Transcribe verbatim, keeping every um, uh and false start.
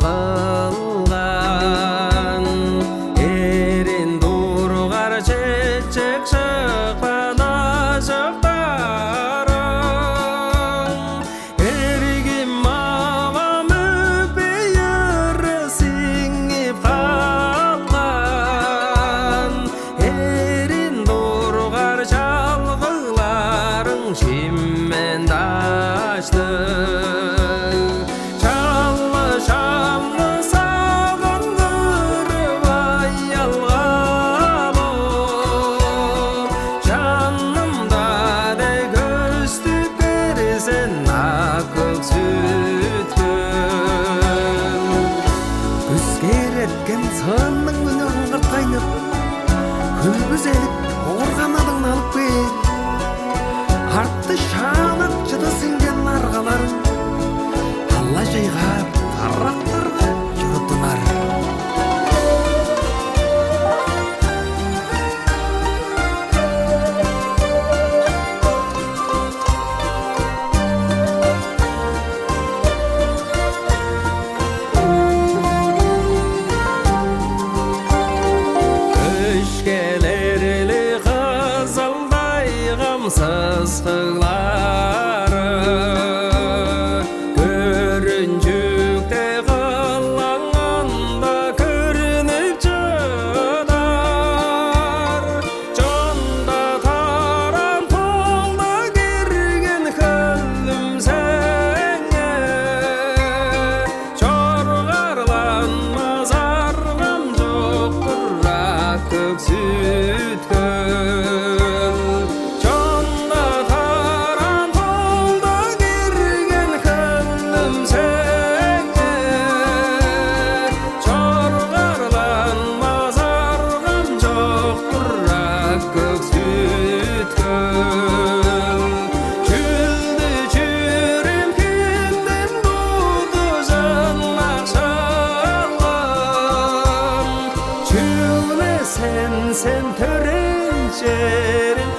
кылган. Эрин тургар чечек шыпкан ажыктарың, эргим авам өпей ыры сиңип калган. Эрин тургар чалгыларың шиммен даштыг. Чалгы шамны сагындырып аялгалы, чанымда дег көстүп кээр сен, ак-көк Сүт-Хөл. Күскээр эрткен сыынның үнү аңгырткайнып, хүлбүс элип, оорганы дыңналып кээр. Арты шаанак чыды сиңген аргаларың, алла чайгаар карактарга чуруттунар. Өшкелерли Кызыл-Тайгам сыскыглары, көрүнчүкте кылаңанда көрнүп чыдар. Чонда таран, холда кирген хөлүм сеңээ, чоргарланмас аргам чок-тур, ак-көк Сүт-Хөл. Чонда таран, холда кирген хөлүм сеңээ, чоргарланмас аргам чок-тур, ак-көк Сүт-Хөл. Чүлдү чүрем хинден будужан акшалган. Чүгле сен, сен төрээн черим,